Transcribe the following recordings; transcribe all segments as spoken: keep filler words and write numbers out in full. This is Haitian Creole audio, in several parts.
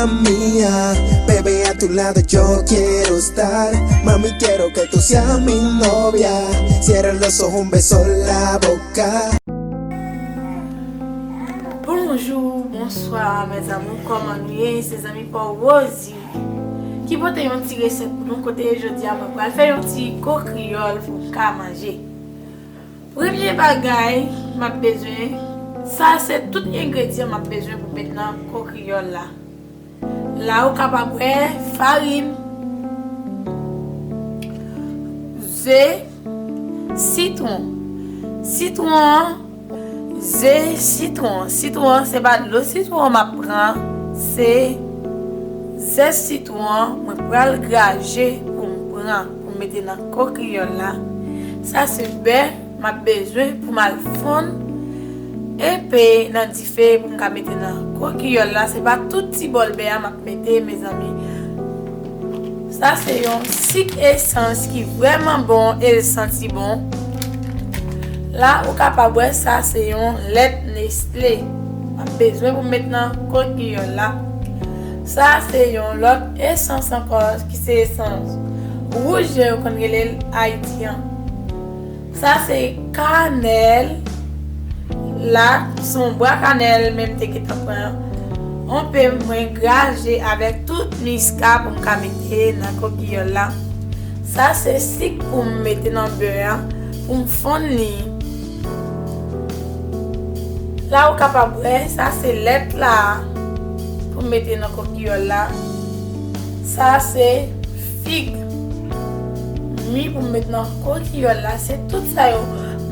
Mía, bebé, a tu lado yo quiero estar. Mami, quiero que tú seas mi novia. Cierra los ojos, un beso en la boca. Bonjou, bonswa, mes amours, kòman nou ye? Se zanmi pa w Rosie ki pote yon ti resèt pou nou. Kote jodi a, mwen pral fè yon ti ko kreyòl pou n ka manje. Premye bagay m ap bezwen, sa se tout engredyan m ap bezwen pou met nan ko kreyòl la. La ou kapab wè farin, ze, sitwon. Sitwon an, ze, sitwon. Sitwon an, se pa dlo sitwon an m ap pran, se zès sitwon an mwen pral graje pou m pran, pou m mete nan ko kreyòl la. Sa se bè m ap bezwen pou m al fonn enpe nan dife pou m ka mete nan ko kreyòl la. Se pa tout ti bòl bè a m ap mete, mezanmi. Sa se yon sik esans ki vrèman bon e l santi bon. La, ou kapab wè sa se yon lèt Nestlé. M ap bezwen pou m met nan ko kreyòl la. Sa se yon lòt esans ankò ki se esans wouj jan yo konn rele l Ayiti an. Sa se kanèl. La, se yon bwa kanèl, men m te gentan pran yon pe, mwen graje avèk tout miska pou m ka mete nan ko kreyòl la. Sa se sik pou m mete nan bè a, pou m fonn li. La ou kapab wè, sa se lèt la pou m mete nan ko kreyòl la. Sa se fig mi pou m met nan ko kreyòl la. Se tout sa yo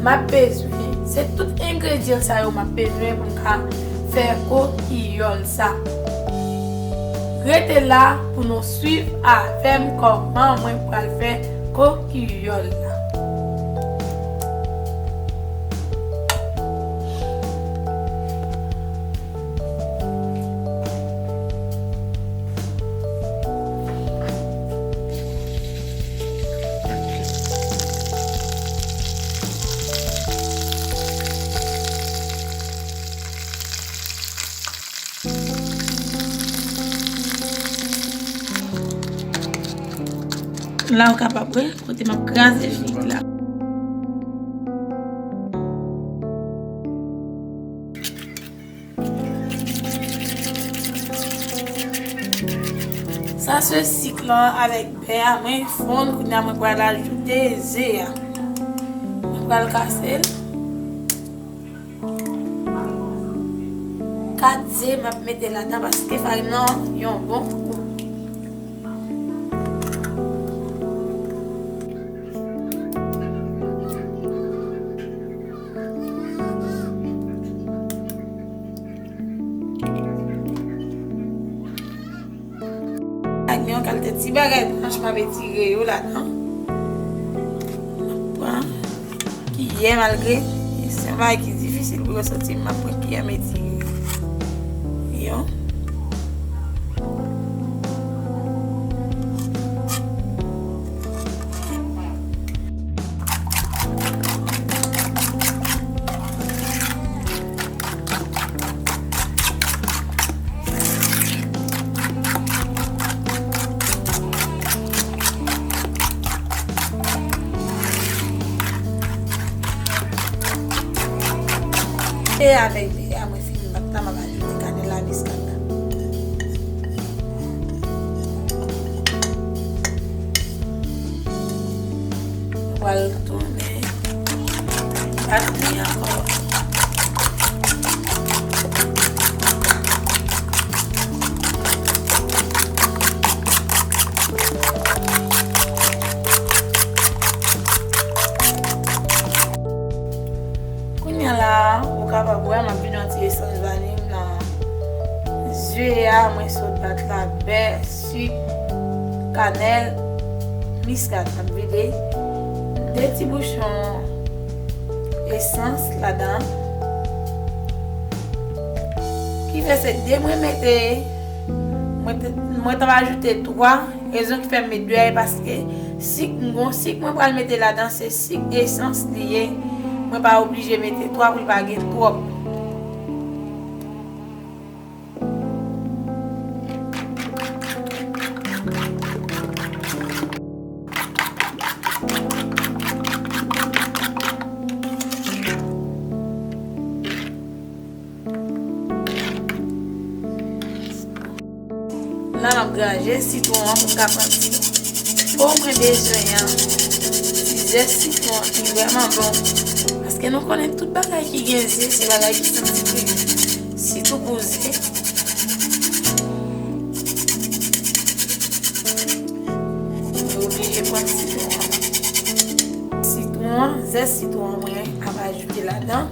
m ap bezwen. Se tout engredyan sa yo m ap bezwen pou m ka fè ko kreyòl sa. Rete la pou nou swiv avè m kòman mwen pral fè ko kreyòl la. La ou kapab wè kote m ap kraze fig la. Sa se sik lan avèk bè a, mwen fonn, kounye a mwen pral ajoute ze a. Mwen pral kase l. Kat ze m ap mete ladan paske farin nan yon bon kou. Ak yon kalite ti bagay blanch m ap etire yo ladan. M ap pran kiyè, malgre se yon bagay ki difisil pou yo soti, m ap pran kiyè m etire yo. E avèk bè a, mwen fin bat la, m ap ajoute kanèl la, miskad la. Mwen pral tounen bat li ankò. Kounye a la, ou kapab wè m ap vide yon ti esans vaniy nan ze a, mwen sot bat la, bè, sik, kanèl, miskad. M ap vide de ti bouchon esans ladan. Ki fè se de mwen mete, mwen te, mwen t ap ajoute twa. Rezon ki fè m met de a, e paske sik, m gon sik mwen pral mete ladan, se sik esans li ye. Mwen pa oblije mete twa pou l pa gen twòp. La, m ap graje sitwon an pou m ka pran ti po mwen bezwen an. Ti zès sitwon an ki vrèman bon. Paske nou konnen tout bagay ki gen ze, se bagay ki santi pi bon. Sitou pou ze. Mwen oblije pran sitwon an. Sitwon an, zès sitwon an, mwen ap ajoute ladan.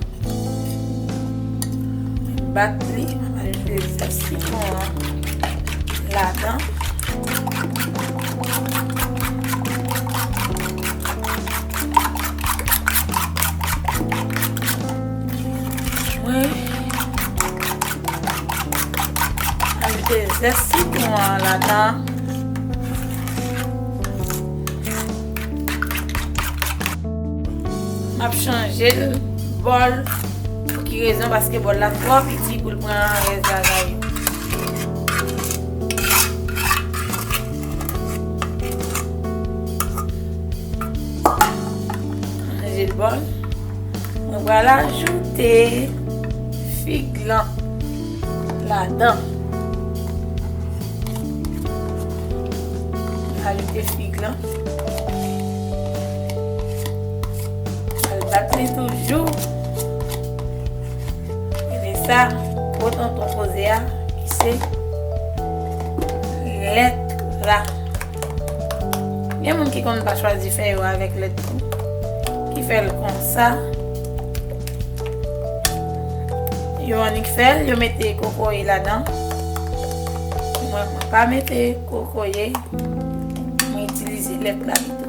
Bat li, m ap ajoute zès sitwon an ladan. Mwen ajoute zès sitwon an ladan. M ap chanje l bòl. Pou ki rezon? Paske bòl la twò piti pou l pran rès bagay yo. Chanje l bòl. Mwen pral ajoute fig lan ladan. Ajoute fig lan. Al bat li toujou. Rele sa gwo tonton koze a, ki se lèt la. Gen moun ki konn pa chwazi fè yo avèk lèt tou, ki fè l konsa. Yo annik fè l, yo mete kokoye ladan. Mwen, mwen pa mete kokoye, mwen itilize lèt la pito.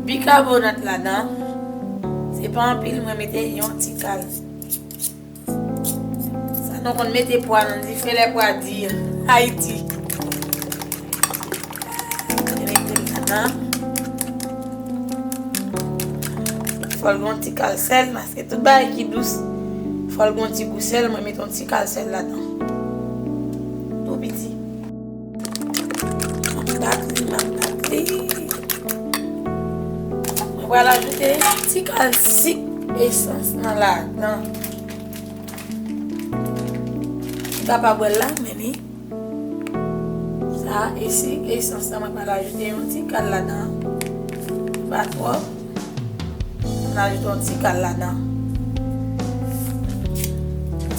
Bikabonat ladan, se pa anpil, mwen mete yon ti kal. Sa nou konn mete pwa nan dife lè pwa di Ayiti. Mete ladan. Fò l gon ti kal sèl, paske tout bagay ki dous, fò l gon ti gou sèl, mwen mete yon ti kal sèl ladan. Tou piti. M ap bat li, m ap bat li. Mwen pral ajoute yon ti kal sik esans nan ladan. Ou kapab wè l la, men li. Sa, e sik esans la, mwen pral ajoute yon ti kal ladan. Pa twòp. Mwen ajoute yon ti kal ladan.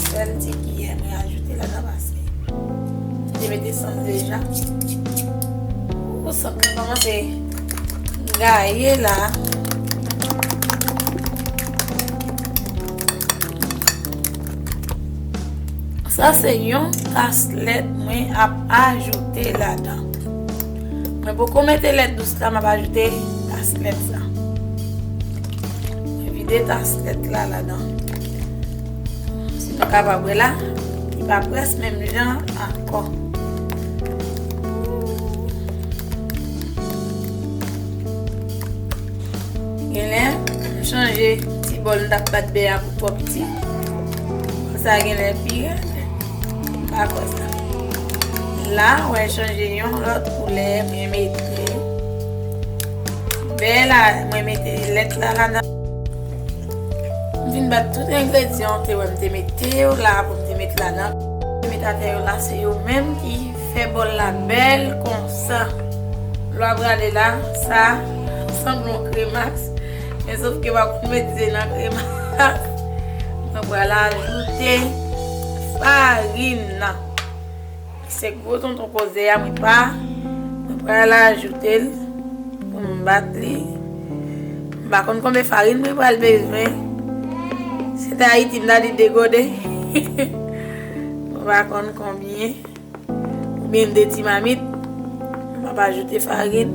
Sèl ti kiyè mwen ajoute ladan paske mwen te mete sans deja. Ou, sant lan kòmanse gaye la. Sa se yon tas lèt mwen ap ajoute ladan. Mwen poko mete lèt dous la, m ap ajoute tas lèt sa. Mwen vide tas lèt la ladan. Si nou kapab wè la, li pa près menm jan ankò. Genlè, m chanje ti bòl m t ap bat bè a pou twò piti. Bòl sa genlè pi rèd. M pa kwè sa. La, wè, chanje yon lòt koulè, mwen mete bè la, mwen mete lèt la ladan. M fin bat tout engredyan w te wè m te mete yo la pou m te met ladan. M te met atè yo la, se yo menm ki fè bòl la bèl konsa. Lè w ap gade la, sa sanble yon kremas, men sof ke w pa konn met ze nan kremas. Mwen pral ajoute farin nan. Se gwo tonton koze a, mwen pa, mwen pral ajoute l pou m bat li. M pa konn konbyen farin mwen pral bezwen. Se te Ayiti m ta di de gode. Mwen pa konn konbyen. Oubyen de ti mamit. M ap ajoute farin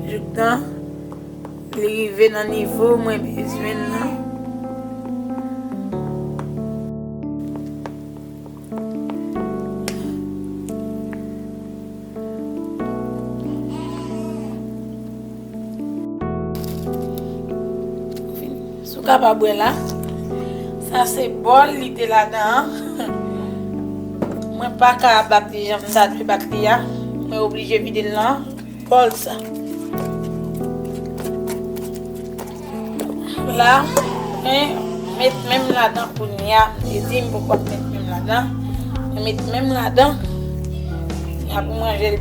jouktan li rive nan nivo mwen bezwen nan. Si w kapab wè la, sa se bòl li te ladan an. Mwen pa ka bat li jan m ta dwe bat li a. Mwen oblije vide l nan bòl sa. La, mwen Met men m ladan kounye a, m te di m poko ap met men m ladan. Mwen met men m ladan. Kounye a pou m ranje l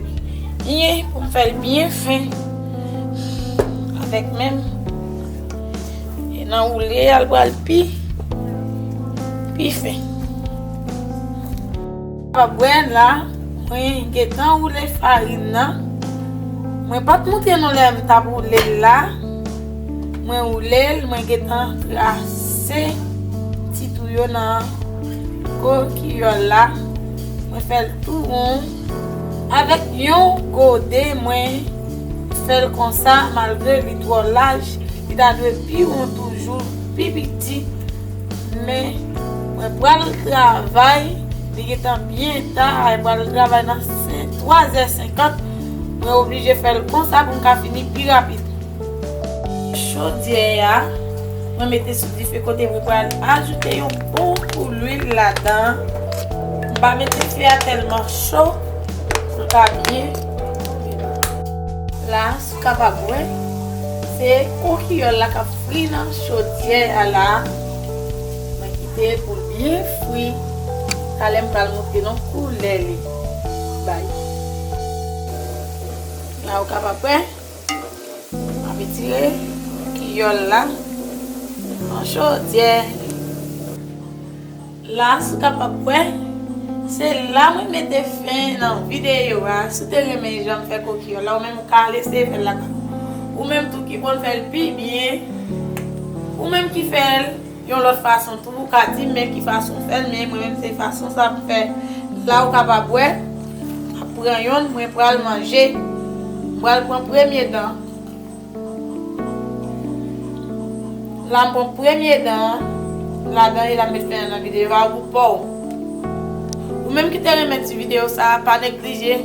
byen, pou m fè l byen fen avèk men m. E nan woule a, l pral pi, pi fen. Wè la, mwen gentan woule farin nan. Mwen pa t montre nou lè m t ap woule l la. Mwen woule l, mwen gentan trase ti twou yo nan kokiyòl la. Mwen fè l tou won. Avèk yon gode, mwen fè l konsa, malgre li twò laj, li ta dwe pi won toujou, pi piti. Men, mwen pral travay, li gentan byen ta, mwen pral travay nan sen-, twa zè senkant. Mwen oblije fè l konsa pou m ka fini pi rapid. Chodyè a, mwen mete sou dife kote mwen pral ajoute yon bon kou lwil ladan. M pa mete fe a tèlman cho pou l ka byen tonbe. La, si w kapab wè, se kokiyòl la k ap fri nan chodyè a la. Mwen kite l pou l byen fri. Talè m pral montre nou koulè li bay. La, ou kapab wè. M ap retire kokiyòl la nan chodyè. La, si w kapab wè, se la mwen mete fen nan videyo a. Si w te renmen jan m fè kokiyòl la, ou menm ou ka eseye fè l lakay ou. Ou menm tou ki konn fè l pi byen, ou menm ki fè l yon lòt fason tou, ou ka di m men ki fason w fè l, men mwen menm se fason sa m fè. La, ou kapab wè, m ap pran yonn, mwen pral manje. M pral pran premye dan. La, m pran premye dan an ladan e la m met fen an nan videyo a pou pa w. Ou menm ki te renmen ti videyo sa a, pa neglije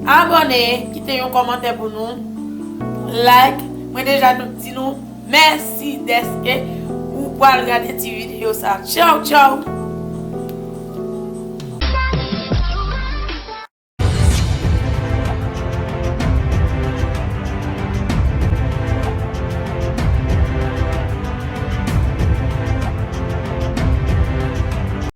abòne, kite yon kòmantè pou nou, like. Mwen deja di nou mèsi dèske ou pral gade ti videyo sa a. Tchaw, tchaw!